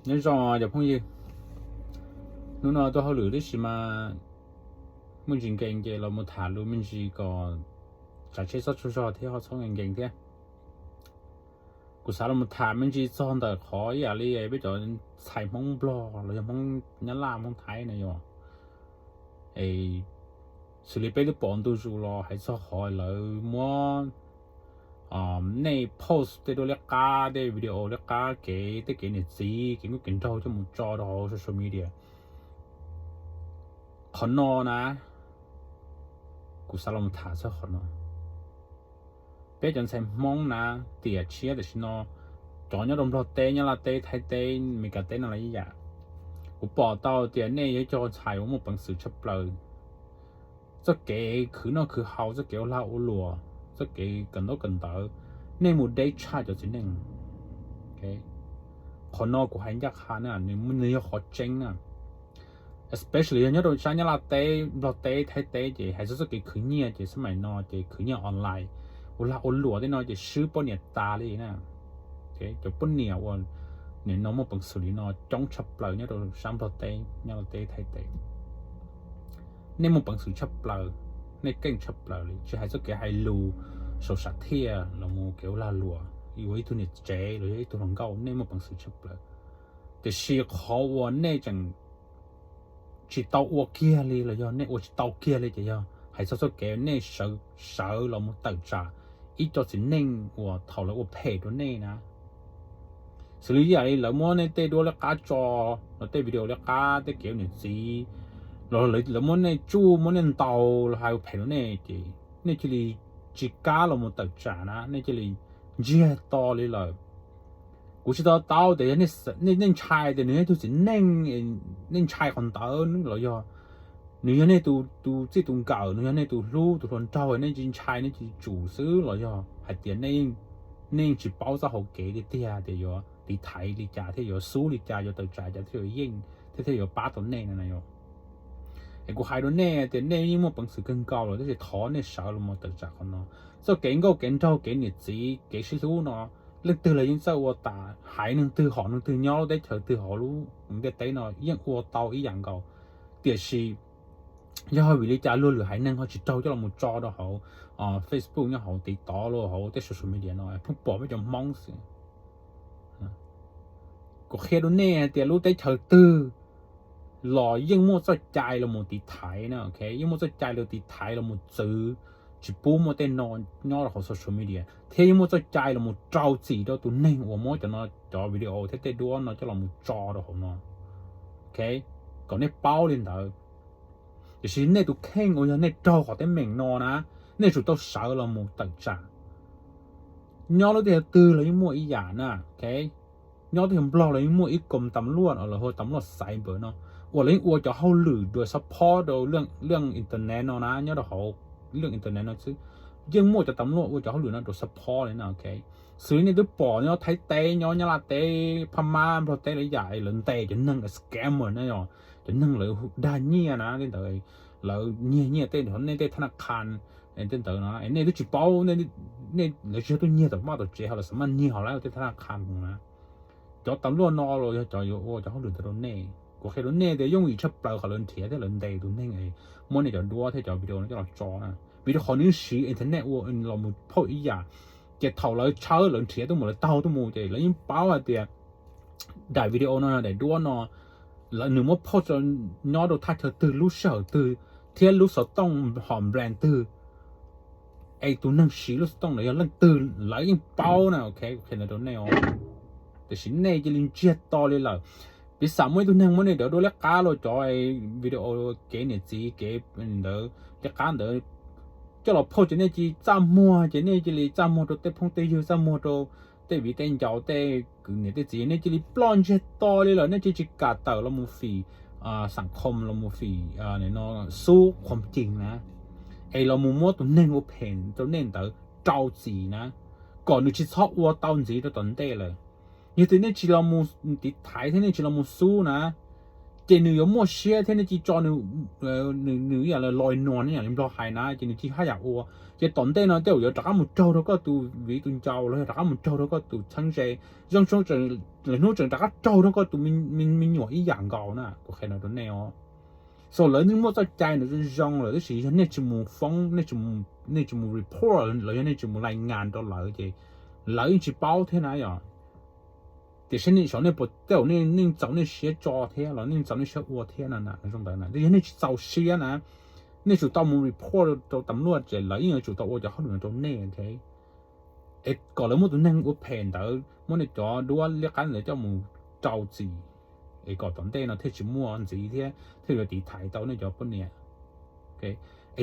Nyob zoo cov phooj ywg, hnub no tuaj hauj lwm tib si mas muaj ntsis nkees ces los mus tham lus me ntsis kom tsav tsheb txhob tsaug zog thiab ho txhob nkees nkees thiab. Kuv xav los mus tham me ntsis txog ntawm qhov ib yam li peb cov ntxhais Hmoob Nplog los yog Hmoob Nyab Laj Hmoob Thaib na yog xws li peb twb pom ntu zus los hais txog qhov lawv muab nej post tej duab liab qab, tej video liab qab kev, tej kev niam txiv, kev nkauj kev nraug coj mus tso rau hauv social media. Qhov no na, kuv xav los tham txog qhov no. Peb cov ntxhais Hmoob na, tiam tshiab tam sim no, cov nyob rau Nplog teb, Nyab Laj teb, Thaib teb, Meskas teb no los ib yam, kuv pom tau tias nej yog ib co ntxhais uas muaj peev xwm tshaj plaws. Txoj kev khwv noj khwv haus, txoj kev ua lag ua luam, txoj kev kawm ntaub kawm ntawv, nej mus deb tshaj cov txiv neej. Qhov no kuv hais ncaj qha na, nws yog qhov tseeb na. Especially yog nyob rau sab Nyab Laj teb, Nplog teb, Thaib teb ces hais txog txoj kev khwv nyiaj ces xab maim no ces khwv nyiaj online, ua lag ua luam tej no ces swb poj niam tas li na. Cov poj niam uas nim no muaj peev xwm li no coob tshaj plaws nyob rau sab Nplog teb, Nyab Laj teb, Thaib teb. Nej muaj peev xwm tshaj plaws, nej keej tshaj plaws li, tsis hais txoj kev hais lus, saum sam thiaj los mus kev ua lag luam, ua ib tug niam tsev los yog ib tug hluas nkauj, nej muaj peev xwm tshaj plaws. Tiam sis qhov uas nej tseem tsis tau ua kiag li los yog nej ua tsis tau kiag li ces yog hais txog txoj kev nej sawv los mus tawm tsam ib co txiv neej uas thaum lawv ua phem rau nej na. Xws li ib yam li lawv muab nej tej duab liab qab tso, los tej video liab qab, tej kev niam txiv, los lawv muab nej tsuj muab nej ntaus los hais ua phem rau nej ces nej cia li tsis kam los mus tawm tsam na, nej cia li ntsiag to li lawm. Kuv tsis to taub tias yog nej ntshai tias nws yog ib tug txiv neej, nej ntshai qhov ntawd los yog nws yog nej tus txij tus nkawm, nws yog nej tus hlub tus hluas nraug, nej tsis ntshai, nej tsis tsum xwb los yog hais tias nej yeej tsis paub txoj hauv kev tiag tiag tias yuav tiv thaiv li cas thiab yuav xub li cas, yuav tawm tsam cas thiaj yuav yeej thiab thiaj yuav pab tau nej no na yom. Es kuv hais rau nej tias nej yeej muaj peev xwm kawg nkaus lawm, tab sis thov nej sawv los mus tawm tsam qhov no. Txoj kev nkauj kev nraug, kev niam txiv, kev sib hlub no, leej twg los yeej txawj ua tas, haiv neeg twg hom neeg twg nyob lub teb chaws twg hauv lub ntiaj teb no yeej ua tau ib yam nkaus. Tiam sis yog vim li cas luag lwm haiv neeg ho tsis raug coj los mus tso rau hauv Facebook, nyob hauv TikTok los hauv tej social media no pheej pom peb cov Hmoob xwb. Kuv qhia rau nej hais tias lub teb chaws twg los yeej muaj txoj cai los mus tiv thaiv na, yeej muaj txoj cai los tiv thaiv los mus txwv, tsis pub muaj tej no nyob rau hauv social media, thiab yeej muaj txoj cai los mus rau txim rau tus neeg uas muab cov no, cov video thiab tej duab no coj los mus tso rau hauv no, kom nej paub li ntawd. Tiam sis nej tus kheej uas yog nej raug qhov teeb meem no na, nej tsum tau sawv los mus tawm tsam. Nyob lub teb chaws twg los yeej muaj ib yam na, nyob teb chaws Nplog los yeej muaj ib koom tam luaj los hu tam luaj cyber no, uas lawv yeej ua cov hauj lwm dua support rau lub internet no na, nyob rau hauv lub internet no xwb. Yeej muaj cov tam luaj ua cov hauj lwm no dua support li na. Xws li nej twb pom nyob Thaib teb, nyob Nyab Laj teb, Phab Mab, Nplog teb lawv yam lawv ntes cov neeg scammer na yom, cov neeg lawv dag nyiaj na tej ntawd, lawv nyiag nyiaj tej, nej tej thab na khan tej ntawd no nej twb tsis paub, lawv tsis yog tuaj nyiag tom maj tom tsev ho lawv xav maj nyiag ho lawv tej thab na khan na. Cov tam luaj no los yog cov yuav ua cov hauj lwm ntawd rau nej. Kuv qhia rau nej tias yooj yim tshaj plaws qhov lawv nrhiav thiab lawv ntes tus neeg es muab nej cov duab thiab cov video no coj los tso na, vim rau qhov nws siv internet ua los mus phauj ib yam. Ces thaum lawv tshawb lawv nrhiav tuaj mus lawv taug tuaj mus ces lawv yeej paub hais tias daim video no, daim duab no, nws muab phauj nyob rau thaj chaw twg, lub sij hawm twg, thiab lub xov tooj hom brand twg, es tus neeg siv lub xov tooj ntawd yog leej twg lawv yeej paub na. Qhia ntawd rau nej os. Tiam sis nej cia li ntsiag to li lawm. Piv xam muaj ib tug neeg muab nej cov duab liab qab los cov video kev niam txiv kev ntawd liab qab ntawd coj los phauj ces nej cia li txaj muag, ces nej cia li txaj muag rau tej phooj tej ywg, txaj muag rau tej viv tej ncaus, tej kwv niam tej txiv, nej cia li ploj ntsiag to li lawm, nej cia li tsis kam tawm los mus fim xam khom los mus fim no xub khuam cig na, es los mus muab tus neeg ua phem rau nej ntawd rau txim na, kom nws tsis txhob ua tau ntxiv rau tom ntej lawm. Yog tias nej tsis los mus tiv thaiv thiab nej tsis los mus xub na, ces nws yuav muaj siab thiab nws cia tso nws, nws ib yam li loyal, ib yam li Nplog hais na, ces nws cia haj yam ua. Ces tom ntej no tej zaum yuav rov qab mus raug rau koj tus viv tus ncaus los yog rov qab mus raug rau koj tus txheeb ze, zoo, lwm hnub tseem rov qab raug rau koj tus me nyuam ib yam nkaus na, kuv qhia no rau nej os. So lawv yeej muaj txoj cai nws zoo zoo lawm, tab sis yog nej tsis mus foob, nej tsis mus report los yog nej tsis mus lais ngas rau lawv ces lawv yeej tsis paub thiab na yom. Tiam sis nej xyov nej puas, tej zaum nej yeej txaus nej siab tso thiab los nej yeej txaus nej siab ua thiab no na, zoo ntawd na. Yog nej tsis txaus siab na, nej tsum tau mus report rau tam luaj ces lawv yeej yuav tsum tau ua cov hauj lwm no rau nej, ok. Es kom lawv muab tus neeg ua phem ntawd, muab nej cov duab liab qab ntawd coj mus rau txim, es kom tom ntej no thiaj tsis muaj ntxiv thiab thiaj yuav tiv thaiv tau nej cov poj niam. Es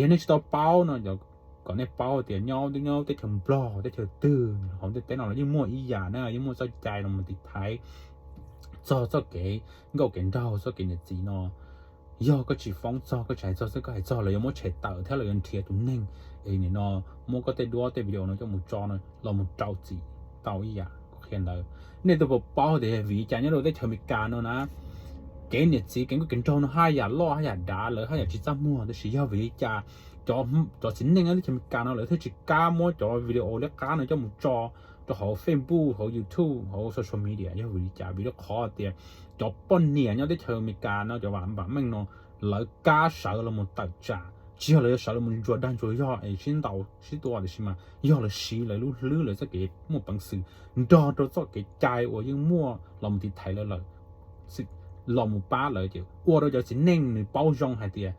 yog nej tsis tau paub no, kom nej paub tias nyob, nyob teb chaws Nplog teb chaws twg hauv ntiaj teb no los yeej muaj ib yam na, yeej muaj txoj cai los mus tiv thaiv txog txoj kev nkauj kev nraug, txoj kev niam txiv no. Yog koj tsis foob txog, koj tsis hais txog xwb, koj hais txog lawv yuav muab tshem tawm thiab lawv yuav nrhiav tus neeg, es nim no muab koj tej duab tej video no coj mus tso no los mus rau txim tau ib yam. Kuv qhia ntawd, nej twb puas paub tias vim li cas nyob rau teb chaws Amelikas no na, kev niam txiv kev nkauj kev nraug no haj yam loj haj yam dav, lawv haj yam tsis txaj muag, tab sis yog vim li cas cov, cov txiv neej nyob teb chaws Amelikas no lawv thiaj tsis kam muab cov video liab qab no coj mus tso rau hauv Facebook, hauv YouTube, hauv social media? Yog vim li cas? Vim rau qhov tias cov poj niam nyob teb chaws Amelikas no, cov vam meej no, lawv kam sawv los mus tawm tsam, tsis yog lawv yuav sawv los mus ntsuas dag ntsuas yog es sib ntaus sib tua, tiam sis mas yog lawv siv lawv lub hlwb, lawv txoj kev muaj peev xwm nrog rau txoj kev cai uas yeej muaj los mus tiv thaiv lawv lawm, los mus pab lawv, ces ua rau cov txiv neej nws paub zoo hais tias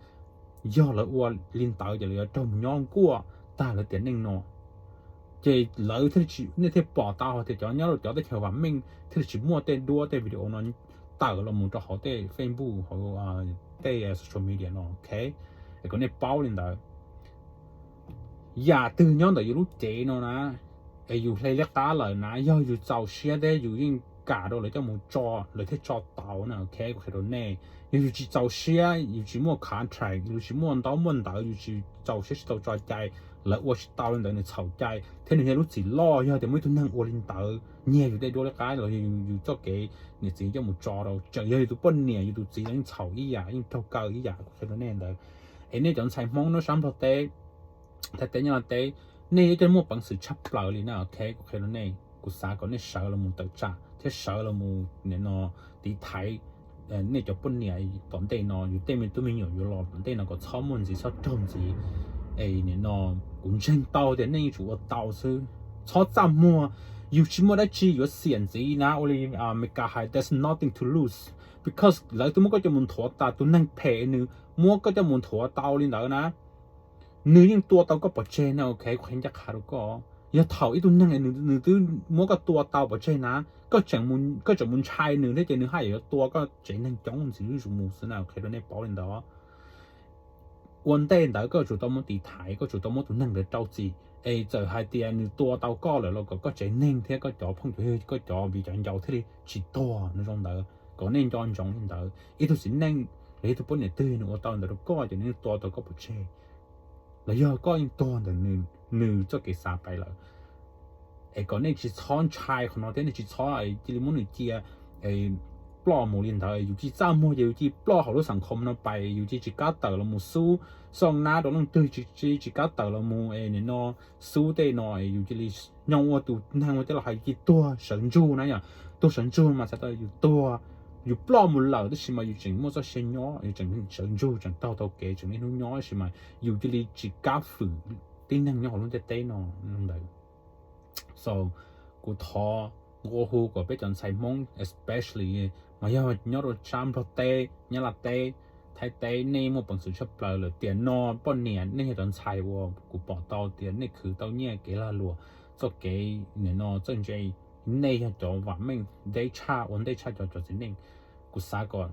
yog lawv ua li ntawd ces lawv yuav raug mus nyob nkuaj tag lawv tiam neej no. Ces lawv thiaj, nej thiaj pom tau hais tias cov nyob rau cov teb chaws vam meej thiaj li tsis muaj tej duab tej video no tawm los mus rau hauv tej Facebook, hauv tej social media no, ok. Es kom nej paub li ntawd. Yam twg nyob ntawm yus lub cev no na, es yus hle liab qab lawm na, yog yus txaus siab thiab yus yeej kam rau lawv coj mus tso, lawv thiaj tso tau na, ok. Kuv qhia rau nej, yog yus tsis txaus siab, yus tsis muaj contract, yus tsis muaj ntaub muaj ntawv, yus tsis txaus siab tsis tau tso cai, lawv ua tsis tau li ntawd, nws txhaum cai thiab nws yog lub txim loj. Yog tias muaj ib tug neeg ua li ntawd nyiag yus tej duab liab qab los yog yus txoj kev niam txiv coj mus tso rau, tseem yog yus tus poj niam yus tus txiv los yeej txhaum ib yam, yeej raug kaw ib yam. Kuv qhia rau nej ntawd. Es nej cov ntxhais Hmoob nyob sab Nplog teb, Thaib teb, Nyab Laj teb, nej yeej muaj peev xwm tshaj plaws li na, ok. Kuv qhia rau nej, kuv xav kom nej sawv los mus tawm tsam thiab sawv los mus nim no tiv thaiv nej cov poj niam tom ntej no, yus tej me tub me nyuam yuav los tom ntej no kom txhob muaj ntxiv, txhob raug ntxiv. Es nim no kuv ntseeg tau tias nej yeej tsum ua tau xwb, txhob txaj muag. Yus tsis muaj dab tsi yuav xiam ntxiv na, ua li Amelikas hais there's nothing to lose, because lawv twb muab koj coj mus nthuav tas, tus neeg phem nws muab koj coj mus nthuav tau li ntawd na, nws yeej tua tau koj pov tseg na, ok. Kuv qhia ncaj qha rau koj, yog thaum ib tug neeg nws twb muab koj tua tau pov tseg na, koj tseem mus ntshai nws thiab ces nws haj yam yuav tua koj tsev neeg coob ntxiv zuj zus mus xwb na, qhia rau nej paub li ntawd. Ua ntej ntawd koj tsum tau muab tiv thaiv, koj tsum tau muab tus neeg ntawd rau txim, es txawm hais tias nws tua tau koj lawm los kom koj tsev neeg thiab koj cov phooj ywg, koj cov viv cov ncaus thiaj li tsis tuag no, zoo ntawd. Kom nej nco ntsoov li ntawd, ib tug txiv neej los yog ib tug poj niam twg nws ua tau ntawd rau koj ces nws yeej tua tau koj pov tseg, los yog koj yeej tuag ntawm nws txoj kev xav pais lawm. Es kom nej tsis txhob ntshai qhov no thiab nej tsis txhob cia li muab nws cia ploj mus li ntawd. Yus cia li txaj muag ces yus cia li ploj hauv lub xab khom no pais, yus cia li tsis kam tawm los mus xub xoj nab rau leej twg, tsis kam tawm los mus es nim no xub tej no, yus cia li nyob ua tus neeg ua tej los hais yus cia li tuag sawv ntsug na yom. Tuag sawv ntsug mas txhais tau yus tuag, yus ploj mus lawm tab sis mas yus tseem muaj txoj sia nyob, yus tseem sawv ntsug, tseem taug tau kev, tseem niaj hnub nyob, tab sis mas yus cia li tsis kam fwm tib neeg nyob hauv lub ntiaj teb no ntawd. So kuv thov nqua hu kom peb cov ntxhais Hmoob especially mas yog nyob rau sab Nplog teb, Nyab Laj teb, Thaib teb, nej muaj peev xwm tshaj plaws lawm. Tiam no poj niam nej yog cov ntxhais uas kuv pom tau tias nej khwv tau nyiaj kev lag luam, txoj kev nim no txawj ntse, nej yog cov vam meej ntej tshaj, ua ntej tshaj cov, cov txiv neej. Kuv xav kom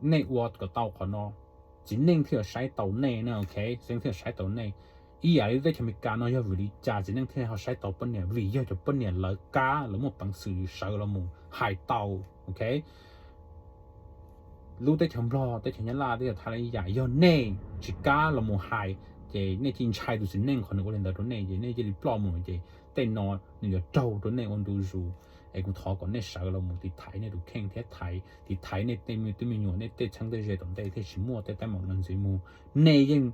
nej ua kom tau qhov no, txiv neej thiaj yuav saib tau nej na, ok. Txiv neej thiaj yuav saib tau nej. Ib yam li teb chaws Amelikas no yog vim li cas txiv neej thiaj ho saib tau poj niam? Vim yog cov poj niam lawv kam, lawv muaj peev xwm sawv los mus hais tau, ok. Lub teb chaws Nplog, teb chaws Nyab Laj, teb chaws Thaib ib yam, yog nej tsis kam los mus hais ces nej cia li ntshai tus txiv neej qhov nws ua li ntawd rau nej ces nej cia li ploj mus ces tej no nws yuav raug rau nej ua ntu zus. Es kuv thov kom nej sawv los mus tiv thaiv nej tus kheej thiab thaiv, tiv thaiv nej tej me tub me nyuam, nej tej txheeb tej ze tom ntej thiaj tsis muaj tej teeb meem no ntxiv mus. Nej yeej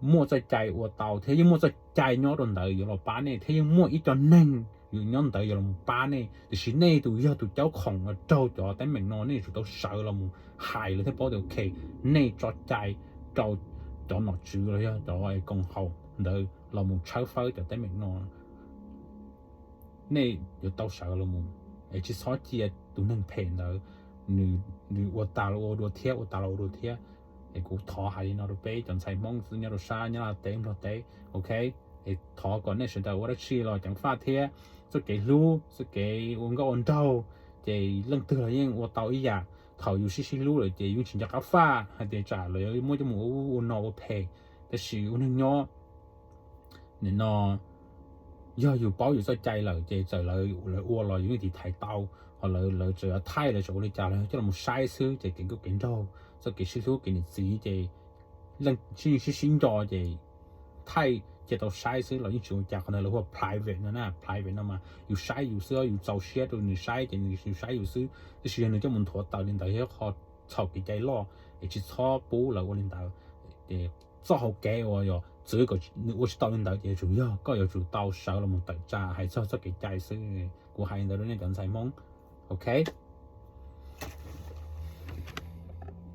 muaj txoj cai ua tau thiab yeej muaj txoj cai nyob rau ntawd yuav los pab nej thiab yeej muaj ib co neeg yuav nyob ntawd yuav los pab nej, tiam sis nej tus yog tus caub khoom uas raug cov teeb meem no, nej yuav tsum tau sawv los mus hais lawv thiab paub tias ok, nej tso cai rau cov nom tswv los yog cov koom haum ntawd los mus tshawb fawb cov teeb meem no. Nej yuav tau sawv los mus, es tsis txhob cia tus neeg phem ntawd nws ua tas los ua dua thiab, ua tas los ua dua thiab. Es kuv thov hais li no rau peb cov ntxhais Hmoob nyob rau sab Nyab Laj teb Nplog teb, ok, es thov kom nej sawv daws ua dab tsi los ceev faj thiab txoj kev hlub, txoj kev ua nkauj ua nraug, ces leej twg los yeej ua tau ib yam. Thaum yus sib sib hlub lawm ces yus tsis nco qab faj hais tias tsam lawv muab coj mus ua no ua phem. Tab sis ua neeg nyob nim no yog yus paub yus txoj cai lawm ces txawm lawv ua los yus yeej tiv thaiv tau. Ho lawv txawm yuav thaij, lawv txawm ua li cas los coj los saib xwb, ces kev nkauj kev nraug, txoj kev sib hlub kev niam txiv ces sib sib nco ces thaij cia tau saib xwb los yeej tsis ua cas. Qhov ntawd lawv hu ua private no na, private no mas yus saib yus xwb, yus txaus siab rau nws saib ces yus saib yus xwb. Tab sis yog nws coj mus nthuav tawm li ntawd yog qhov txhaum kev cai loj, es tsis txhob pub lawv ua li ntawd. Ces txoj hau kev uas yog txwv kom nws ua tsis tau li ntawd ces yuav tsum yog koj yuav tsum tau sawv los mus tawm tsam hais txog txoj kev cai xwb. Kuv hais li ntawd rau nej cov ntxhais Hmoob, ok.